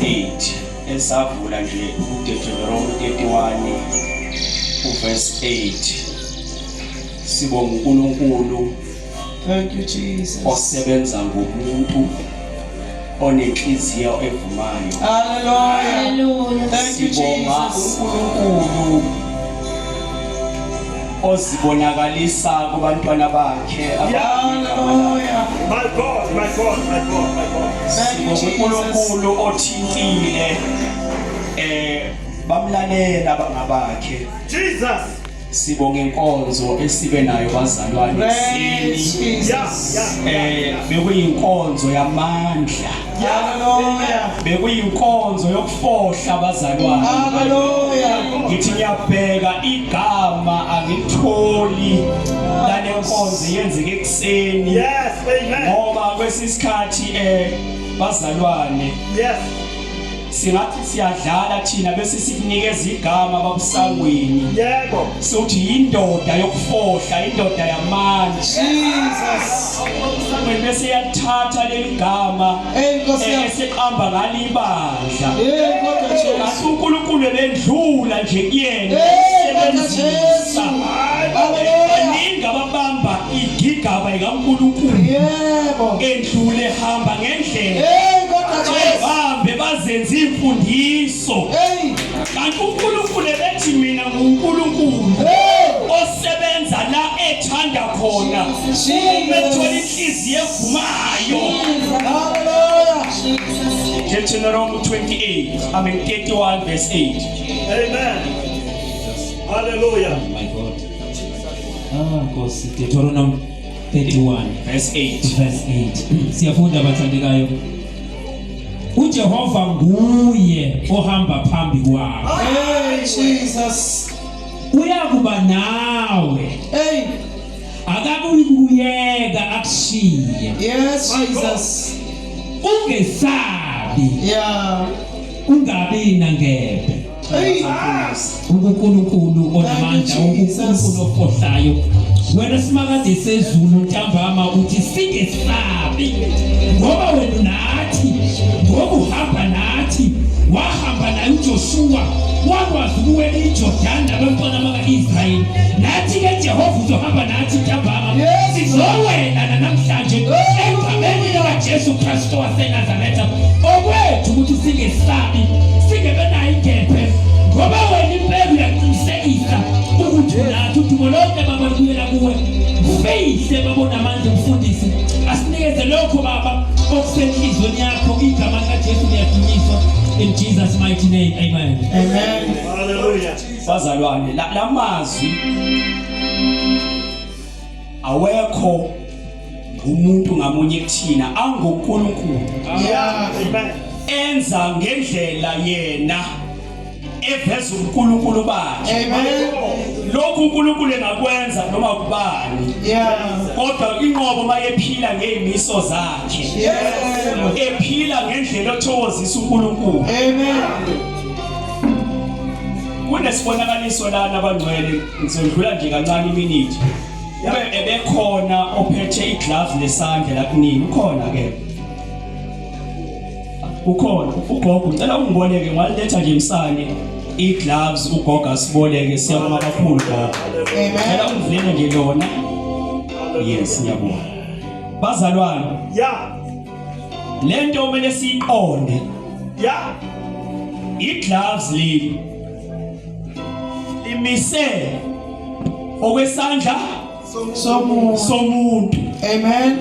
Verse 8 esavula nje uDeuteronomy 31 uverse 8. Sibonga uNkulunkulu. Thank you, Jesus. Osebenza ngomuntu onenhliziyo evumayo. Hallelujah. Hallelujah. Thank you, Sibonga Jesus. uNkulunkulu ozibonakalisa kubantwana bakhe. Hallelujah. My God, my God, my God, my God. Thank you, Sibonga Jesus. uNkulunkulu othintile bamlalela abangabakhe. Jesus. Sibonga inkonzo esibe nayo bazalwane Praise ekuseni. Jesus. Yeah, yeah. Bekuyinkonzo yamandla. Hallelujah. Bekuyinkonzo yokufohla bazalwane. Hallelujah. Ngithi ngiyabheka igama angilitholi lalenkonzo yenzeke ekuseni. Yes, amen. Ngoba kwesisikhathi bazalwane Yes. singathi siyadlala thina bese sikunikeza igama babusangweni. Yebo. Sothi indoda yokufohla, indoda yamandla. Jesus. Babusangweni bese yathatha leli gama Hey Nkosi yami. eseqamba ngalibandla. Hey kodwa Jesu. Kanti uNkulunkulu ebendlula nje kuyena. Hey kodwa Jesu. Sebenzisa. Hallelujah. Baningi ababamba igigaba likaNkulunkulu. Yebo. Endlule hamba ngendlela. Hey kodwa Jesu. Bambe bazenze imfundiso. Hey. Kanti uNkulunkulu ebethi mina nguNkulunkulu Hey. osebenza la ethanda khona. Uma ethola Jesus. inhliziyo evumayo. Hallelujah. Jesus. Deuteronomy 28, I mean 31 verse 8. Amen. Hallelujah. My God. Ah, Nkosi, Deuteronomy 31 Verse 8. verse 8. Siyafunda bathandekayo. uJehova nguye ohamba phambi kwakho. Hey Jesus. Uyakuba nawe. Hey. Akakuyekuyeka akushiye. Yes Jesus. Ungesabi, Yeah. ungabi nangebhe. Hey. uNkulunkulu onamandla, Thank you, Jesus. uNkulunkulu ofohlayo. Wena simakade sezulu ntambama uthi singesabi ngoba wena unathi, ngoba uhamba nathi. Wahamba naye uJoshua, wakwazi ukuwela iJordani nabantwana baka-Israyeli. Nathi ke Jehova uzohamba nathi ntambama. Yes. Sizowela namhlanje egameni likaJesu Kristu waseNazaretha. Okwethu ukuthi singesabi, singebe nayo ingebhe ngoba wena impela uyaqinisekisa ukuthi unathi. Udumo lonke Baba libuyela kuwe. Fihle Baba onamandla umfundisi, asinikeze lokho Baba okusenhlizweni yakho. Igama likaJesu liyadunyiswa in Jesus mighty name, amen. Amen. Hallelujah. Bazalwane, lamazwi awekho umuntu ngamunye kuthina, angoNkulunkulu. Yeah. Amen. Enza ngendlela yena eveza uNkulunkulu bakhe. Amen. Lokhu uNkulunkulu engakwenza noma kubani. Yeah. Kodwa inqobo mayephila ngezimiso zakhe. Yeah. Ephila ngendlela othokozisa uNkulunkulu. Amen. Kunesibonakaliso lana abangcwele, ngizodlula nje kancane iminute. Kube ebekhona ophethe iglove lesandla la kunini, ukhona ke? Ukhona ugogo, ngicela ungiboleke, ngwaliletha nje emsane igloves ugogo asiboleke. Siyabonga kakhulu gogo. Amen. Ngicela ungivulele nje lona. Yes, ngiyabonga. Bazalwane, Yeah. lento kumele siyiqonde. Yeah. Igloves leli limise okwesandla Somuntu. somuntu. Amen.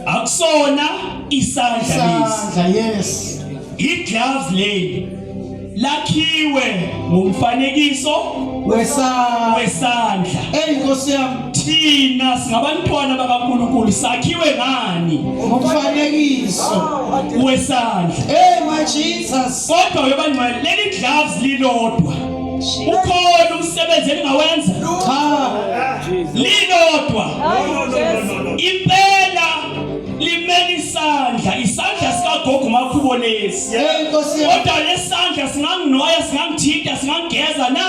Akusona isandla lesi. Sandla, yes. Igloves leli lakhiwe ngomfanekiso Wesandla. wesandla. Hey Nkosi yami. Thina singabantwana bakaNkulunkulu, sakhiwe ngani? Ngomfanekiso. Wesandla. Hey my Jesus. Kodwa uyabangcwele, leli gloves lilodwa ukhona umsebenzi elingawenza? Cha. Lilodwa No, no, no, no, no. impela limela isandla, isandla sikagogo Makhubo lesi. Hey Nkosi yami. Kodwa lesandla singanginoya, singangithinta, singangigeza na?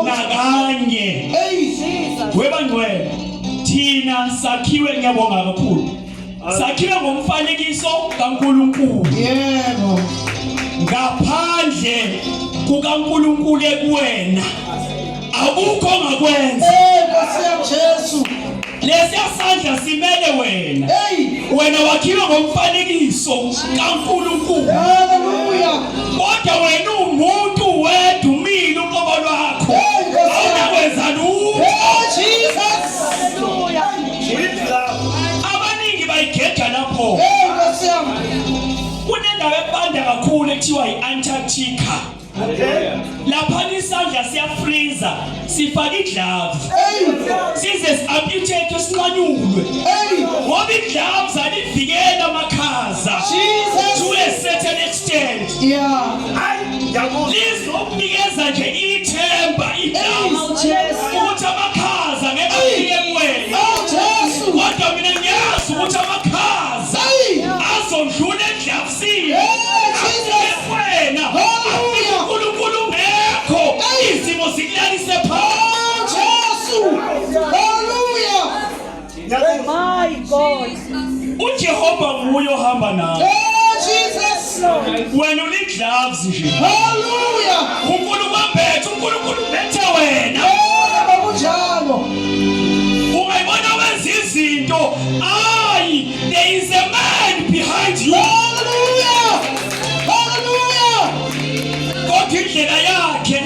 Nakanye. Hey. Webangcwele, thina sakhiwe, ngiyabonga kakhulu, sakhiwe ngomfanekiso kaNkulunkulu. Yebo. Ngaphandle kukaNkulunkulu ekuwena akukho ongakwenza. Hey Nkosi yami Jesu. Lesiya sandla simele wena. Hey. Wena wakhiwe ngomfanekiso kaNkulunkulu. Hallelujah. Kodwa wena umuntu wedwa umile uqobo lwakho. Hey, Nkosi yami. Awunakwenza lutho. Hey Jesus. Uyidlala. Abaningi bayigeja lapho. Hey Nkosi yami. Kunendawo ebanda kakhulu ekuthiwa i-Antarctica. Okay. Lapha isandla siyafreezer, sifaka iglove. Hey. Size si-amputate sinqanyulwe. Hey. Ngoba igloves alivikela amakhaza. Jesus. To a certain extent. Yeah. Hayi, ngiyakuzwa. Lizokunikeza nje ithemba igloves. Hey. Ukuthi amakhaza ngeke afike kuwena. Oh Jesu. Kodwa mina ngiyazi ukuthi amakhaza Hey. azodlula eglovesini. Hey Jesus. Afike kuwena. Hallelujah. Afike uNkulunkulu ungekho. Izimo zikulalise phansi. Oh Jesu. Hallelujah. Ngiyakuzwa. My God. uJehova nguye ohamba nawe. Hey Jesus. Wena uligloves nje. Hallelujah. uNkulunkulu ambethe, uNkulunkulu ubethe wena. Yebo kunjalo. Ungayibona wenza izinto. Ayi, there is a man behind you. Hallelujah. Hallelujah. Kodwa indlela yakhe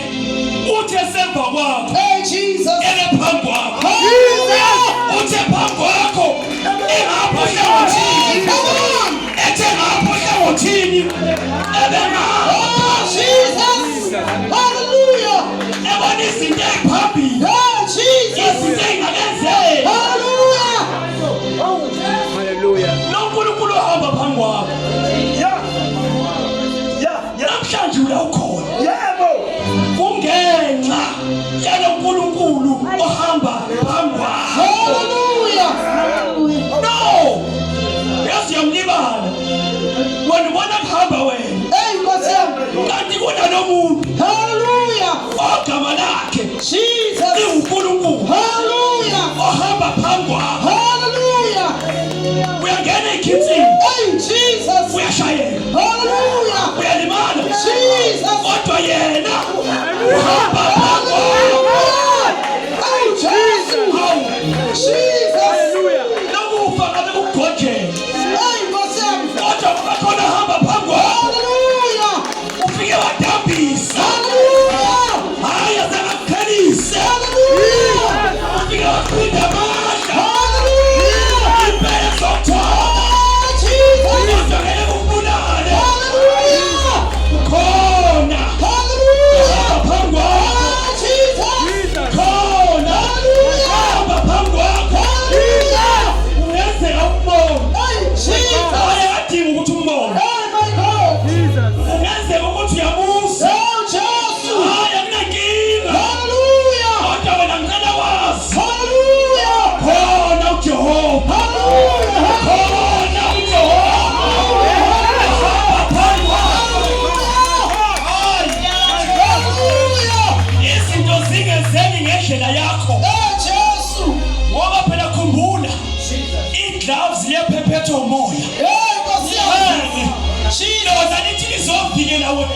uthe semva kwakho Hey Jesus. ele phambi kwakho. Hallelujah. Uthe phambi kwakho engapho hlangothini. Come on. Ethe ngapho hlangothini ebengapho Oh Jesus. Hallelujah. ebona izinto eziphambili. Oh Jesus. Izinto ezingakenzeki. Hallelujah. Lo nkulunkulu ohamba phambi kwakho. Yeah. Yeah, yeah. Namhlanje ula ukhona. Yebo. Kungenxa yalo nkulunkulu ohamba phambi kwakho. Hallelujah. No! Yazi uyamlibala. Wena ubona kuhamba wena. Hey Nkosi yami. Kanti kunalomuntu Hallelujah. ogama lakhe Jesus. liwuNkulunkulu Hallelujah. ohamba phambi kwakho. Hallelujah. Uyangena ekhithini, Hey Jesus. uyashayeka, Hallelujah. uyalimala. Jesus. Kodwa yena uhamba phambi kwakho. Oh Jesus. Hawu, Jesus. lokufa ngabe kukugojela. Hey Nkosi yami. Kodwa kuba khona ohamba phambi kwakho. Hallelujah. Ufike wadambisa. Hallelujah. Hayi azangakuqhelise. Hallelujah. Ufike waqhinda amandla. Hallelujah. Impela sokuthola. Oh Jesus. Kodwa ngeke kukubulale. Hallelujah. Khona. Hallelujah. Hamba phambi kwakho. Oh Jesus. Khona. Hallelujah. Hamba phambi kwakho. Hallelujah. Ungenzeka umbone. Hey Jesus. Wayekadinga ukuthi umbone. Hey my God. Ungenzeka ukuthi uyabuza. Oh Jesus. Hayi akunankinga. Hallelujah. Kodwa wena ngicela wazi. Hallelujah. Khona uJehova. Hallelujah. Khona uJehova. Hamba phambi kwakho. Hayi. Hallelujah. Izinto zingenzeki ngendlela yakho. Hey Jesu. Ngoba phela khumbula igloves liyaphephethwa umoya. Hey Nkosi yami. Hey, lona lithi lizovikela wena.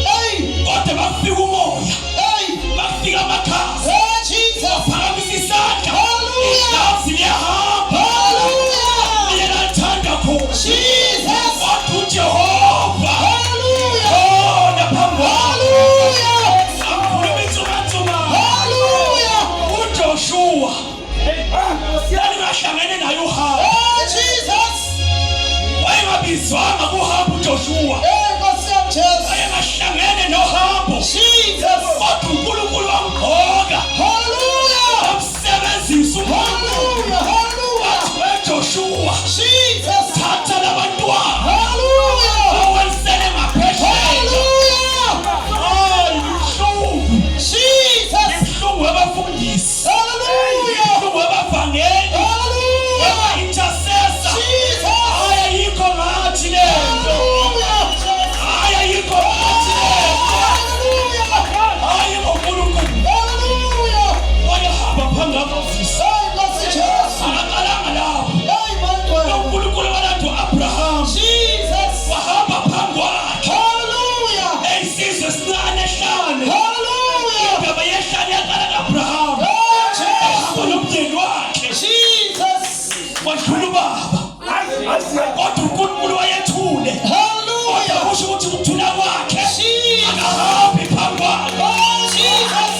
Hey. Kodwa bakufika umoya, Hey. bakufika amakhaza, Hey Jesus. phakamisa isandla. Hallelujah. Igloves liyahamba. Hallelujah. Liyalithanda khona. Jesus. Kodwa uJehova Hallelujah. khona phambi kwakho. Hallelujah. Angikhulumi insumansumane. Hallelujah. uJoshua lalingahlangene naye uhambo. Hey Jesus. Wayengabizwanga kuhamba uJoshua. Hey Nkosi yami Jesu. Wayengahlangene bazalwane. Hallelujah. Indaba yehlane yaqala ka-Abrahama. Oh, Jesus. Ehamba nomndeni wakhe. Jesus. Wadlula ubaba. Hayi, hayi. Kodwa uNkulunkulu wayethule. Hallelujah. Kodwa kusho ukuthi ukuthula kwakhe Jesus. akahambi phambi kwakhe. Oh, Jesus.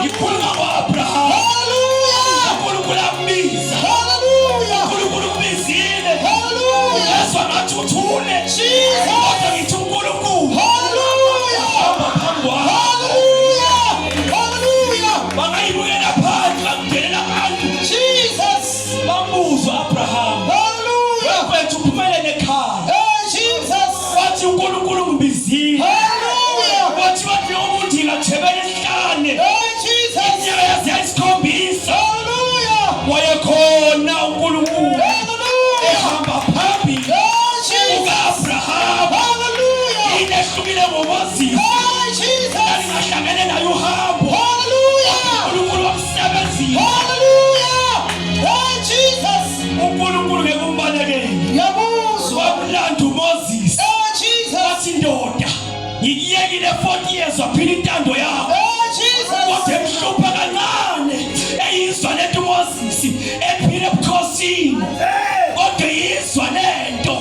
Ngikhuluma ngo-Abrahama. Hallelujah. uNkulunkulu ambiza. Hallelujah. uNkulunkulu ukubizile. Hallelujah. Ezwa ngathi uthule. Jesus. Kodwa ngithi uNkulunkulu Hallelujah. hamba phambi kwakho. Hallelujah. Hallelujah. Bangayibukela phansi bakudelela abantu. Jesus. Bambuza u-Abrahama. Hallelujah. Mfethu uphumelele ekhaya. Oh, Jesus. Wathi uNkulunkulu ungibizile. Hallelujah. Wathi wafika ukuthi ngathebela esihlane. Oh, Jesus. Iminyaka yaze yayisikhombisa. Hallelujah. Wayekhona uNkulunkulu Hallelujah. ehamba phambili Oh, Jesus. kuka-Abrahama. Hallelujah. Yini ehlukile ngoMoses? Oh, Jesus. Lalingahlangene naye uhambo. Hallelujah. uNkulunkulu wamsebenzisa. Hallelujah. Oh, Jesus. uNkulunkulu ngeke umbalekele. Ngiyakuzwa. Wamlanda uMoses. Oh, Jesus. Wathi ndoda, ngikuyekile 40 years waphila intando yakho. Oh, Jesus. Kodwa emhlupha kancane eyizwa lento uMoses ephila ebukhosini. Kodwa iyizwa lento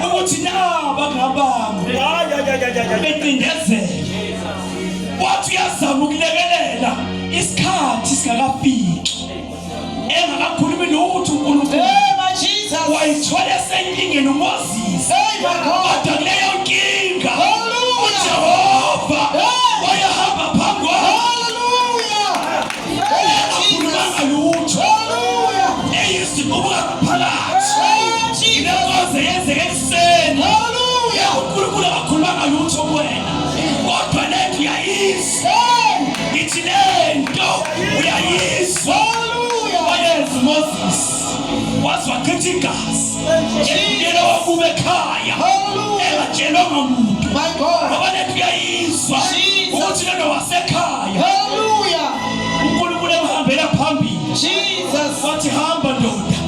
ukuthi naba ngabami Hayi, hayi, hayi, hayi, hayi. becindezela. Wathi uyazama ukulekelela isikhathi singakafiki. Engakakhulumi lutho uNkulunkulu. Hey, my Jesus. Wayithola esenkingeni uMoses. Hey, my God. Kodwa kuleyo nkinga Hallelujah. uJehova Hey. wayehamba phambi kwakhe. Hallelujah. Hey, Jesus. Engakhulumanga lutho. Hallelujah. Eyiziqubuka ngaphakathi. Hey, Jesus. Lenkonzo yenzeka ekuseni. Hallelujah. uNkulunkulu akakhulumanga lutho kuwena. Kodwa lento uyayizwa. Hey. Ngithi lento uyayizwa. Hallelujah. Wayenza uMoses. Waze wachitha igazi. Yena wakuba ekhaya. Hallelujah. Engatshelwanga muntu. My God. Ngoba lento uyayizwa Jesus. ukuthi lento wasekhaya. Hallelujah. uNkulunkulu emhambela phambili. Jesus. Wathi hamba ndoda.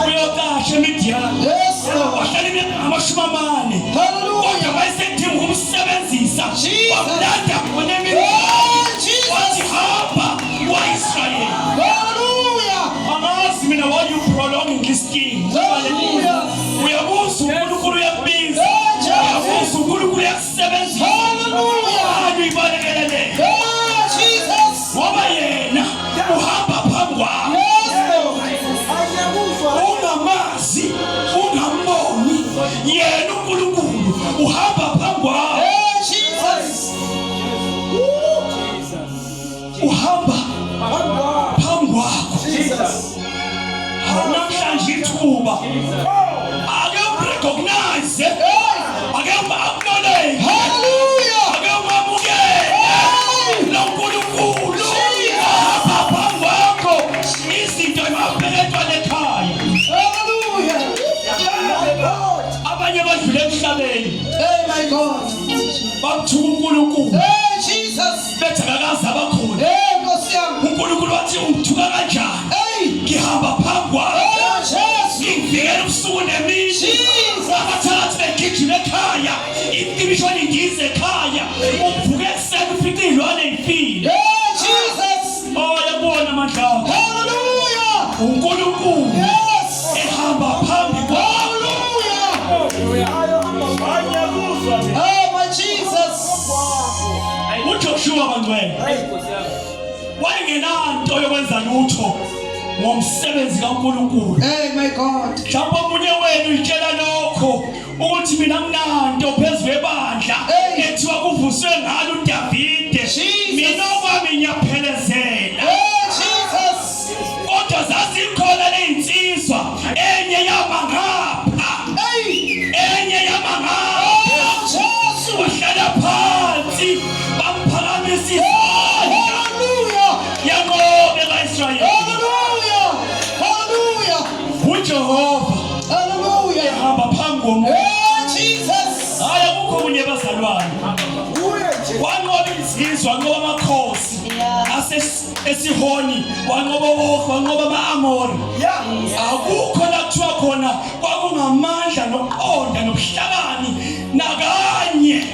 Uyocasha eMidiyani. Yes, Lord. Wahlala iminyaka ngamashumi amane. Kodwa Hallelujah. wayesedinga ukumsebenzisa. Jesus. Wamlanda khona eMidiyani. Oh, Jesus. Wathi hamba kwa-Israyeli. Hallelujah. Angazi mina why you prolonging this thing. Hallelujah. Uyakuzwa uNkulunkulu uyakubiza. Oh, Jesus. Uyakuzwa uNkulunkulu uyakusebenzisa. Hallelujah. Ngani uyibalekele le? Oh, Jesus. Ngoba yena uhamba phambi kwakho. Yes, Lord. Ungamazi, ungamboni. Yena uNkulunkulu uhamba phambi kwakho. Oh, Jesus. Uhamba phambi kwakho. Namhlanje ithuba. Ake umrecognize. Ake umacknowledge. Hallelujah. Ake umamukele. Hey. Lo Nkulunkulu ohamba phambi kwakho. Izinto emabheketwane ekhaya. Hallelujah. Abanye badlule emhlabeni Hey, my God. bamthuka uNkulunkulu Hey, Jesus. bethi akakaze abakhona. Hey, Nkosi yami. uNkulunkulu wathi ungithuka kanjani? Hey. Ngihamba phambi kwakho. Oh, Jesus. Ngivikela ubusuku nemini. Jesus. Abathakathi begijima ekhaya. Imibishwane indize ekhaya. Uvuke ekuseni ufice iy'lwane y'file. Hey, Jesus. Oh, yabona amandla akho. Hallelujah. uNkulunkulu Yes. ehamba phambi kwakho. Hallelujah. Hayi, ngiyakuzwa mina. Oh, my Jesus. uJoshua bangcwele wayengenanto yokwenza lutho ngomsebenzi kaNkulunkulu. Hey, my God. Mhlawumbe omunye wenu uyitshela lokho ukuthi mina nginanto phezu kwebandla Hey. ethiwa kuvuswe ngalo uDavide. Jesus. Mina okwami ngiyaphelezela. Oh, Jesus. Kodwa zazikhona lezinsizwa enye yama ngapha Hey. enye yama ngapha. Oh, Jesus. Wahlala phansi bamphakamisa izandla. Hallelujah. Yanqobe kaIsrayeli. Hallelujah. Hallelujah. uJehova Hallelujah. ehamba phambi komuntu. Hey, Jesus. Hayi akukho kunye bazalwane. Wanqoba insizwa, wanqoba amakhosi esihoni, wanqoba oWogi, wanqoba ama-Amori. Akukho la kuthiwa khona kwakungamandla nokuqonda nobuhlakani nakanye.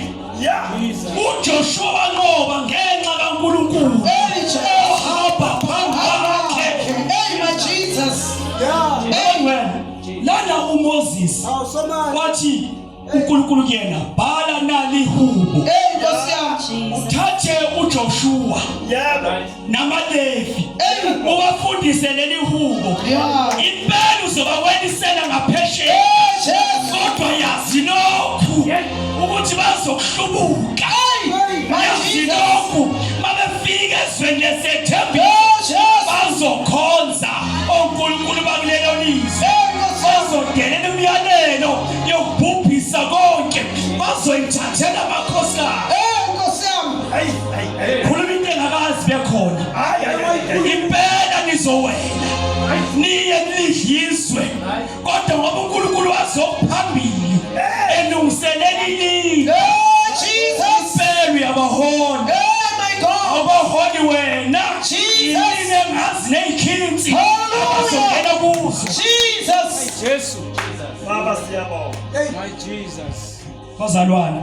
Yeah. uJoshua wanqoba ngenxa kaNkulunkulu Hey, Jesus. ohamba phambi kwakhe. Hey, my Jesus. Yeah. Hey. Wena, lana uMoses Awusomali. wathi uNkulunkulu kuyena bhala nali hubo Hey, Nkosi yami. uthathe uJoshua Yebo. namaLevi Hey. uwafundise leli hubo Yeah. impela uzobawelisela ngaphesheya Hey, Jesus. kodwa yazi lokhu ukuthi bazokuhlubuka Hey, my yazi Jesus. lokhu mabefika ezweni lesethembiso Oh, Jesus. bazokhonza onkulunkulu bakulelo lizwe Hey, Nkosi yami. bazodelela imiyalelo yokubhubhisa konke bazoyithathela amakhosikazi Hey, Nkosi yami. Hey, hey, hey. khuluma into engakazi bekhona Hayi, hayi, hayi. impela nizowela niye nilidliswe kodwa ngoba uNkulunkulu wazophambili elungiselela ilizwe Hey, Jesus. impela uyabahola Hey, my God. abaholi wena Jesus. yini engazi ney'khinsi Hallelujah. abazongena kuzo Jesus. Baba siyabonga. bazalwana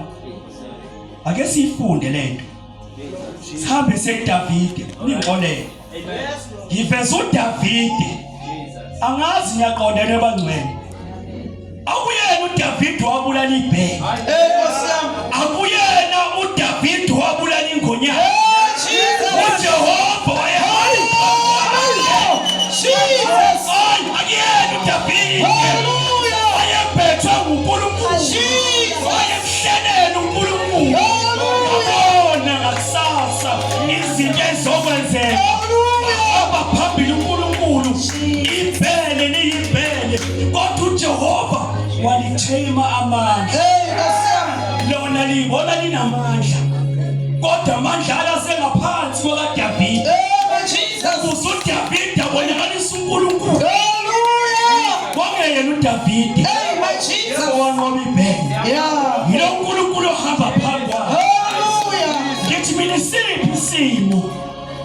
ake siyifunde lento sihambe sekuDavide ningixolele ngiveza uDavide angazi ngiyaqonda nebangcwele akuyena uDavide wabulala ibheke Hey, Nkosi yami. akuyena uDavide wabulala ingonyama Hey, Jesus. uJehova wayehamba Jesus. hayi akuyena uDavide Hallelujah. wayebhethwe nguNkulunkulu Jesus. wayemhlelela uNkulunkulu Hallelujah. yabona ngakusasa izinto ezizokwenzeka Hallelujah. hamba phambili uNkulunkulu ibhele liyibhele kodwa uJehova walithema amandla Hey, Nkosi yami. lona liyibona linamandla kodwa amandla alasengaphansi kwakaDavide Hey, my Jesus. usuDavide abonakalisa uNkulunkulu Hallelujah. kwangeyena uDavide Hey, my Jesus. owanqoba ibhele Yeah. yilo uNkulunkulu ohamba phambi kwakhe Hallelujah. ngithi mina isiphi isimo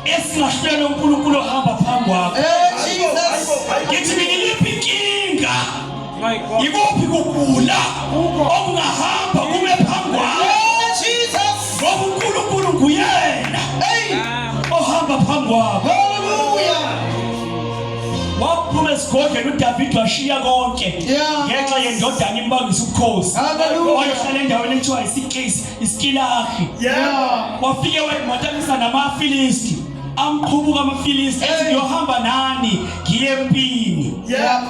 esingahlulelwa uNkulunkulu ohamba phambi kwakho Hey, Jesus. ngithi mina iyiphi inkinga ikuphi kugula okungahamba kume phambi kwakho Hey, Jesus. ngoba uNkulunkulu nguyena Hey. ohamba phambi kwakho Hallelujah. waphuma esigodlweni uDavid washiya konke Yeah. ngenxa yendodana imbangisa ubukhosi Hallelujah. wayohlala endaweni ekuthiwa isikesi iskilahi Yeah. wafike wayimatanisa namaFilisti amqhubuka amaFilisti ethi Hey. ngiyohamba nani ngiye empini Yeah.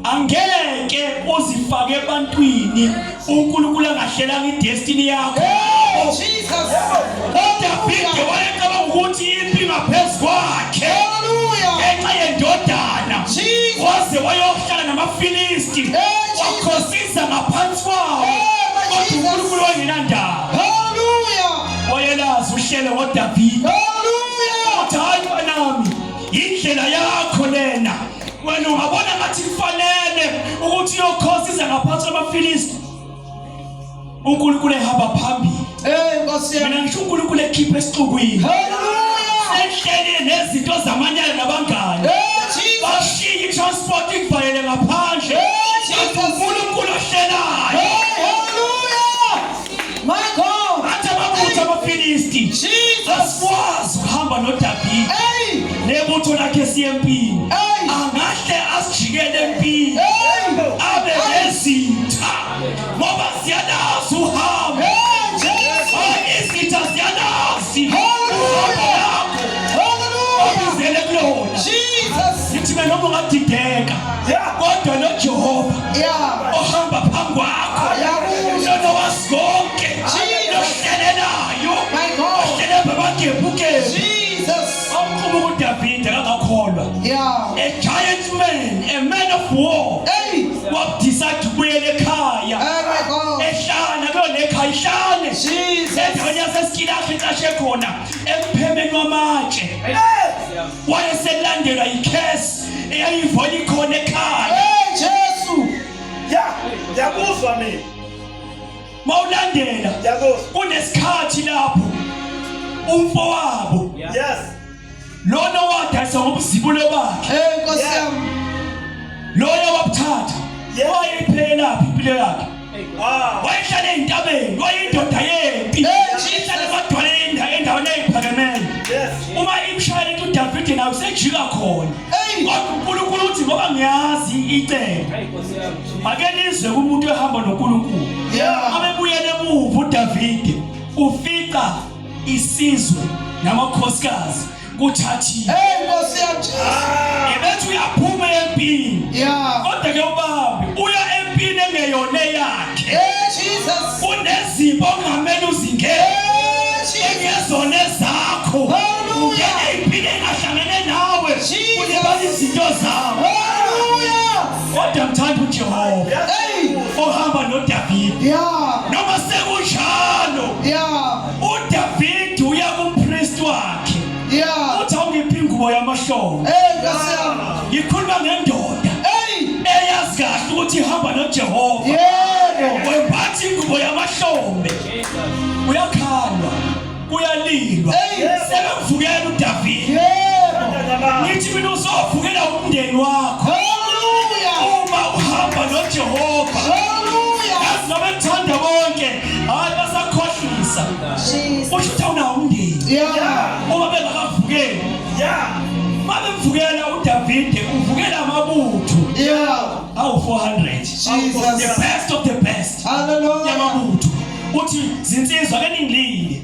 angeke uzifake ebantwini uNkulunkulu angahlelanga idestiny yakho Hey, Jesus. uDavide wayecabanga ukuthi impi ngaphezu kwakhe Hallelujah. ngenxa yendodana Jesus. waze wayohlala namaFilisti Hey, Jesus. wakhosisa ngaphansi kwawo Hey, my kodwa Jesus. uNkulunkulu wayengenandaba Hallelujah. wayelazi uhlelo ngoDavide Hallelujah. uthi hayi mntanami indlela yakho lena wena ungabona ngathi kufanele ukuthi uyokhosisa ngaphansi kwamaFilisti uNkulunkulu ehamba phambili Hey, Nkosi yami. mina ngisho uNkulunkulu ekhipha esixukwini Hallelujah. sehlelile nezinto zamanyala nabangani Hey, Jesus. bashiye i-transport ikuvalele ngaphandle Hey, Jesus. uNkulunkulu ohlelayo Hey, hallelujah. My God. athi amabutho amaFilisti Jesus. asikwazi ukuhamba noDavide Hey. nebutho lakhe siye empini Hey. angahle asijikele empini Hey. abe nezitha ngoba ziyalazi uhambo Hey, Jesus. hayi izitha ziyalazi Hallelujah. uhambo lakho Hallelujah. obizele kulona Jesus. ngithi mina noma ungadideka Yeah. kodwa noJehova Yeah. ohamba phambi kwakho Yakuzwa. lona wazi konke Jesus. lohlelelayo My God. ohlele babagebhugebhu Jesus. omqhubuka uDavide kangakholwa Yeah. a giant man a man of war Hey. wabudecide ukubuyela ekhaya Oh my God. ehlana kulo lekhaya ihlane Jesus. endaweni yasesikilakhe ecashe khona emphemeni wamatshe wayeselandelwa yikhesi eyayivona ikhona ekhaya Hey, Jesu. Yeah. Ngiyakuzwa mina. mawulandela Ngiyakuzwa. kunesikhathi lapho umfowabo Yes. lona wadayisa ngobuzibulo bakhe Hey, Nkosi yami. loyo wabuthatha Yeah. wayeyiphelelaphi impilo yakhe Wow. wayehlala ey'ntabeni wayeyindoda yempi Hey, Jesus. ehlala emadwaleni endaweni ey'phakemeyo ijika khona. Kodwa uNkulunkulu uthi ngoba ngiyazi icebo. Ake nizwe kumuntu ehamba noNkulunkulu. Abebuyele emuva uDavide ufica isizwe namakhosikazi kuthathiwe. Hey Nkosi yami Jesu. Ebethi uyaphuma empini. Yeah. Kodwa ke ubambe uya empini engeyona eyakhe. Hey Jesus. Kunezimpi okungamele uzingene. Hey Jesus. Engezona ezakho. Hallelujah. Ungene empini engahlangene nawe. Jesus. Ulibala izinto zakho. Hallelujah. Kodwa mthanda uJehova Hey. ohamba noDavide. Yeah. Noma sekunjalo Yeah. uDavide uya kumpristi wakhe. Yeah. Uthi awungiphi ingubo yamahlombe. Hey Nkosi yami. Ngikhuluma ngendoda Hey. eyazi kahle ukuthi ihamba noJehova. Yebo. Wembatha ingubo yamahlombe. Uyakhalwa, kuyalilwa. Hey. Sebemvukela uDavide. Yebo. Ngithi mina uzovukela umndeni wakho Hallelujah. uma uhamba noJehova. Hallelujah. Yazi noma ekuthanda bonke, hayi basakhohlisa. Jesus. Usho ukuthi awunawo umndeni. Yeah. Uma bengakavukeli. Yeah. Babemvukela uDavide, uvukela amabutho Yeah. awu 400. Jesus. The best of the best. Hallelujah. Yamabutho. Uthi zinsizwa ke ningilinde.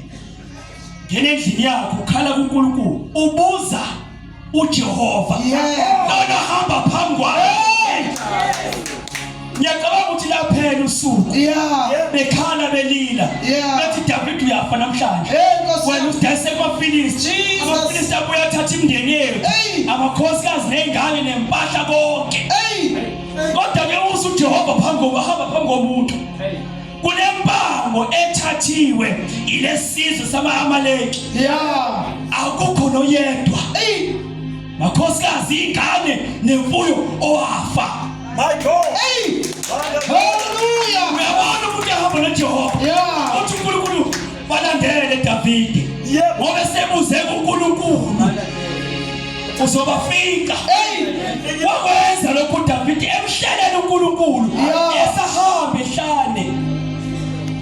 Ngena endlini yakho ukhala kuNkulunkulu. Ubuza uJehova. Yeah. Lona hamba phambi kwakhe. Ngiyacabanga ukuthi laphela usuku. Yeah. Bekhala belila. Yeah. Bethi David uyafa namhlanje. Hey Nkosi Wena yami. usidayise kumaFilisti. Jesus. AmaFilisti abuye athatha imindeni yethu. Hey. Amakhosikazi nezingane nempahla konke. Hey. Kodwa ke uze uJehova phambi kokuhamba phambi komuntu. Kunempango ethathiwe ilesizwe sama-Amaleki. Yeah. Akukho noyedwa. Hey. Makhosikazi ingane nemfuyo owafa. My God. Hey. Hallelujah. Uyabona umuntu ehamba noJehova. Yeah. Uthi uNkulunkulu balandele Davide. Yebo. Ngoba sebuze kuNkulunkulu. Uzobafika. Hey. Wakwenza lokhu uDavide emhlelela uNkulunkulu. Yeah. Esahamba ehlane.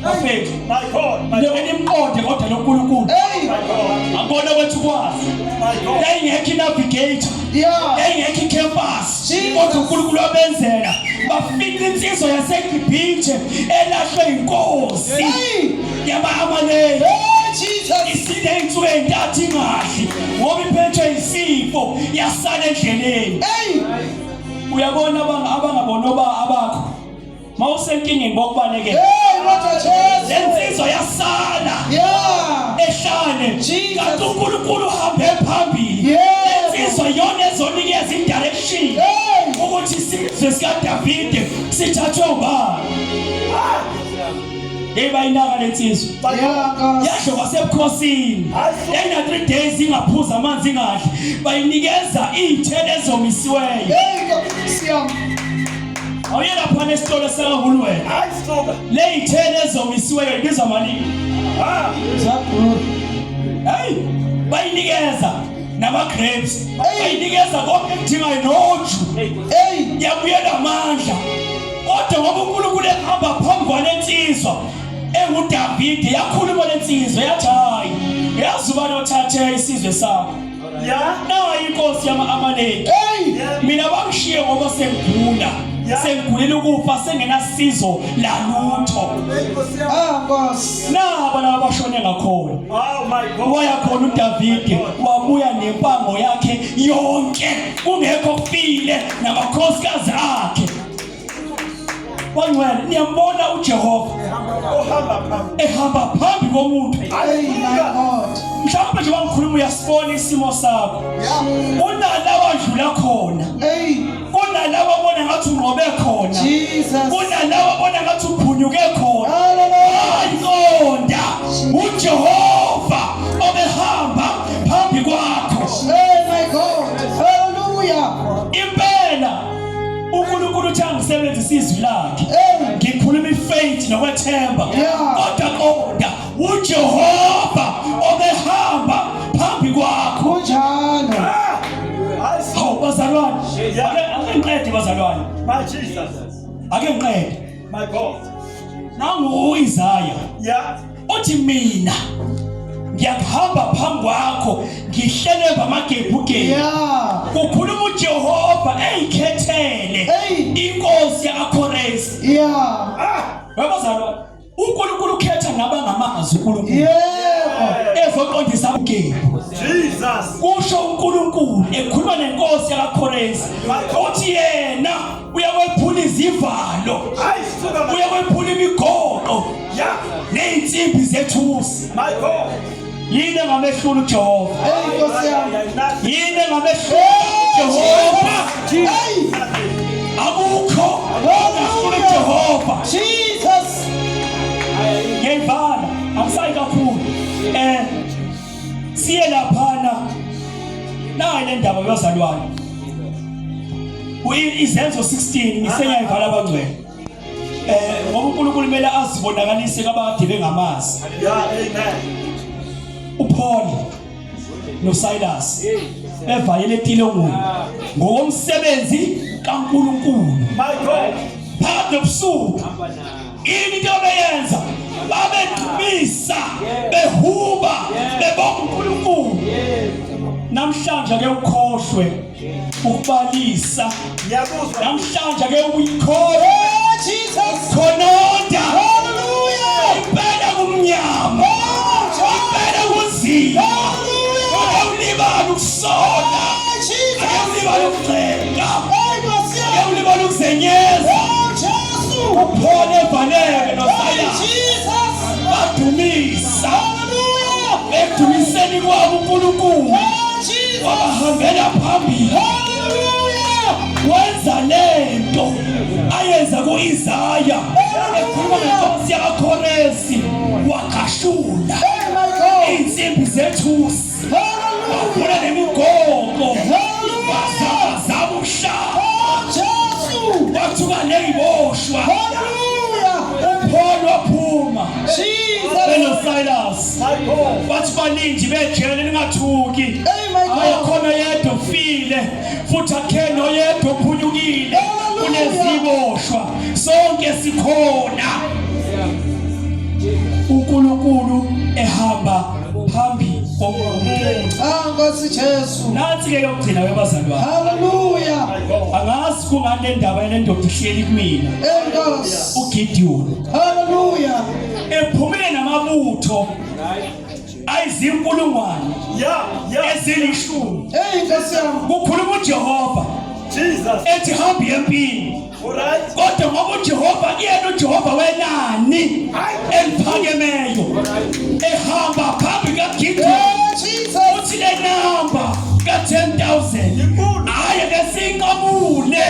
Bafethu, My God. My ngeke God. nimqonde kodwa loNkulunkulu. Hey. My God. Akubona kwethu kwazi. My God. Yayingekho inavigator. Yeah. Yayingekho icampus. Jesus. Kodwa uNkulunkulu wabenzela bafica insizwa yaseGibhithe elahlwe inkosi Hey. yama-Amaleki. Hey Jesus. Isinde insuku ey'ntathu ingadli ngoba iphethwe isifo yasala endleleni. Hey. Uyabona abangabona oba abakho mawusenkingeni bokubalekela. Hey kodwa Jesu. Le nsizwa yasala Yeah. ehlane Jesus. kanti uNkulunkulu uhambe phambili. Yebo. Le nsizwa iyona ezonikeza i-direction Hey. ukuthi isizwe sikaDavide sithathwe ubani. Hey bayinaka le nsizwa. Yeah Nkosi. Yadlo kwasebukhosini. Yayina 3 days ingaphuza amanzi ingadli. Bayinikeza iy'thelo ezomisiweyo. Hey Nkosi yami. Awuye lapha esitolo sikaHulumeni. Hayi suka. Le y'thelo ezomisiweyo ibizwa malini? Ah. Hey, bayinikeza nama grapes. Bayinikeza konke ekudingayo noju. Hey. Yabuyela amandla. Kodwa ngoba uNkulunkulu ehamba phambi kwalensizwa enguDavide yakhuluma lensizwa yathi hayi yazi ubani othathe isizwe sakho. Yeah. Nayi inkosi yama-Amaleki. Hey. Mina bangishiye ngoba sengigula. Sengigulela ukufa sengenasizo lalutho. Ah Nkosi. Naba laba bashone ngakhona. Oh my God. Waya khona uDavide wabuya nempango yakhe yonke kungekho kufile namakhosikazi akhe. Bangcwele niyambona uJehova Ohamba phambi. ehamba phambi komuntu. Hey my God. Mhlawumbe nje wangikhuluma uyasibona isimo sakho. Kunalawa adlula khona. Hey. Kunalawa abona ngathi unqobe khona. Jesus. Kunalawa abona ngathi uphunyuke khona. Hallelujah. Ayiqonda uJehova obehamba phambi kwakho. Hey my God. Hallelujah. Impela uNkulunkulu uthi angisebenzise izwi lakhe. Hey. Ngikhuluma ifaith nokwethemba. Yeah. Kodwa qonda uJehova obehamba phambi kwakho. Kunjalo. Ah. Hayi suka. Hawu bazalwane, ake ngiqede bazalwane. My Jesus. Ake ngiqede. My God. Nangu uIsaya Yeah. uthi mina Ngiyakuhamba phambi kwakho ngihlelemba amagebhugebhu. Yeah. Kukhuluma uJehova eyikhethele Hey. inkosi yakaKhoresi. Yeah. Ah, webazalwane, uNkulunkulu ukhetha nabangamazi uNkulunkulu. Yebo. Ezoqondisa ugebhu. Jesus. Kusho uNkulunkulu ekhuluma nenkosi yakaKhoresi. Uthi yena uyakwephula izivalo. Hayi suka my Uyakwephula imigoqo Yeah. nezinsimbi zethusi. My God. Yini engamehlula uJehova? Hey Nkosi yami. Yini engamehlula uJehova? Hey. Akukho ongahlula uJehova. Jesus. Ngiyayivala, angisayi kakhulu. Siye laphana. Nayi le ndaba yozalwane. Izenzo 16 ngisengiyayivala abangcwele. Ngoba uNkulunkulu kumele azibonakalise kwabakade bengamazi. Yeah, amen. uPaul noSilas bevayele etilongweni ngokomsebenzi kaNkulunkulu. My God. Phakathi nobusuku yini into abeyenza? Babedumisa, behuba, bebonga uNkulunkulu. Namhlanje ake ukhohlwe ukubalisa. Ngiyakuzwa. Namhlanje ake uyikholwe. Oh Jesus. Khononda. Hallelujah. Impela kumnyama. Impela kunzima. Hallelujah. Ake ulibale ukusola. Oh Jesus. Ake ulibale ukugxeka. Hey Nkosi Ake yami. ulibale ukuzenyeza. Oh Jesu. uPaul evaleke Hey noSilas Jesus. badumisa. Hallelujah. Ekudumiseni kwabo uNkulunkulu Oh Jesus. wabahambela phambili. Hallelujah. Wenza lento ayenza kuIsaya ekhuluma ngenkosi yakaKhoresi, wagashula Hey my God. insimbi zethusi, Hallelujah. wavula nemigoqo, Hallelujah. wazama umhlaba, Oh Jesu. wathuka neyiboshwa. Hallelujah. uPaul waphuma Jesus. benoSilas, My God. bathi balindi bejele, ningathuki, Hey my God. ayekhona yedwa ufile futhi akhe noyedwa ophunyukile Hallelujah. kuneziboshwa, sonke sikhona. uNkulunkulu ehamba phambi komuntu. Ah Nkosi Jesu. Nansi ke yokugcina webazalwane. Hallelujah. Angazi kungani le ndaba yale ndoda ihleli kumina. Hey Nkosi. uGideon Hallelujah. ephumile namabutho ayizinkulungwane Yeah, yeah. ezilishumi. Hey Nkosi yami. Kukhuluma uJehova Jesus. ethi hamba empini. All right. Kodwa ngoba uJehova kuyena uJehova wenani eliphakemeyo ehamba phambi kaGideon, Oh Jesus. uthi le namba ka-10,000 Inkulu. hayi ke sinqamule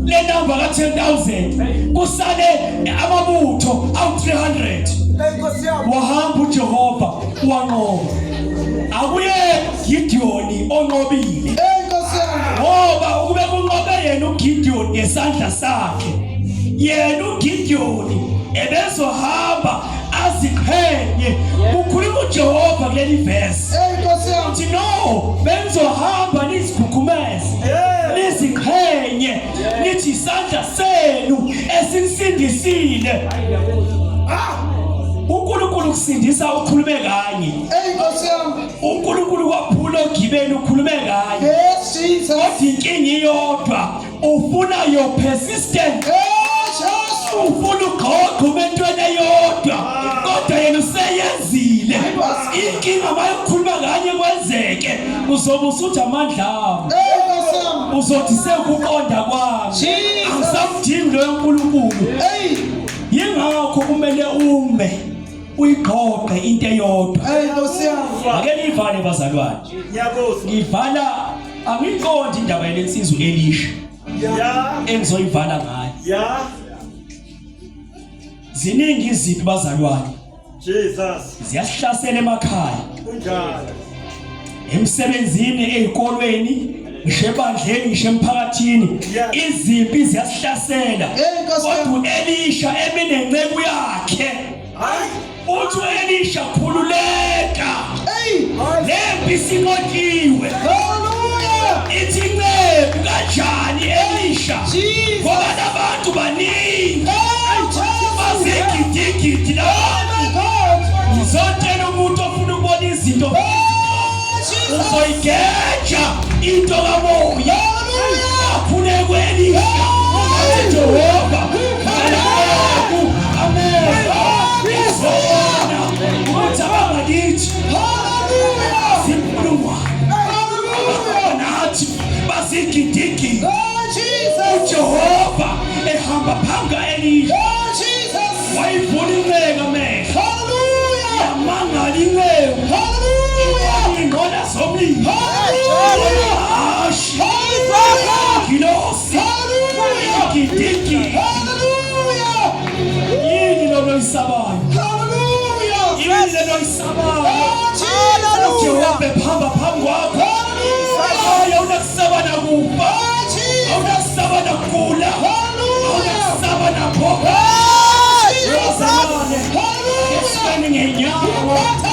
le namba ka-10,000, kusale amabutho awu-300. Nkosi yami. Wahamba uJehova wanqoba. Akuye Gideon onqobile, Hey Nkosi yami. ngoba ukube kunqobe yena uGideon ngesandla sakhe, yena uGideon ebezohamba aziqhenye. Kukhuluma uJehova kuleli verse. Hey Nkosi yami. Uthi no, benzohamba nizikhukhumeze, Yeah. niziqhenye, nithi isandla senu esinisindisile. uNkulunkulu kusindisa ukhulume kanye. Hey Nkosi yami. uNkulunkulu kwaphula ogibeni ukhulume kanye. Yes Jesus. Kodwa inkinga iyodwa, ufuna your persistence. Hey Jesu. Ufuna ugqogqa umentweni eyodwa, kodwa yena useyenzile. Inkinga mayokukhuluma kanye kwenzeke, uzobe usuthi amandla ami, Hey Nkosi yami. uzothi sekuqonda kwami, Jesus. angisamdingi loyo nkulunkulu. Hey. Yingakho kumele ume uyigqoqe into eyodwa. Hey Nkosi yami. Ake niyivale bazalwane. Ngiyakuzwa. Ngivala, angiqondi indaba yalensizwa Elisha Yeah. engizoyivala ngayo. Yeah. Ziningi iziphi bazalwane, Jesus. ziyasihlasela emakhaya, Kunjalo. emsebenzini, ezikolweni, ngisho ebandleni, ngisho emphakathini. Yeah. Izimpi ziyasihlasela. Hey Nkosi yami. Kodwa uElisha eminenceku yakhe, Hayi. uthi uElisha khululeka, Hey. lempi sinqotshiwe. Hallelujah. Ithi inceku, kanjani Elisha, Jesus. ngoba labantu baningi, Hey Jesus. bazigidigidi Oh labantu. my God. Ngizotshela umuntu ofuna izinto. Uzoyigeja into kamoya. Akhulekwe Elisha. Athi Jehova, naku amehlo izona ukuthi abangakithi zinkulungwane nathi bazigidigidi. UJehova ehamba phambi ka-Elisha wayivula inceku amehlo, yamangala inceku, ingqola zomlilo, hashi ngilosi, igidigidi. Yini lona oyisabayo? Yini lena oyisabayo? UJehova ephamba phambi kwakho. Hayi, awunakusaba nakufa, awunakusaba nakugula, awunakusaba nabhobhane. Bazalwane, kesibeni ngenyawo.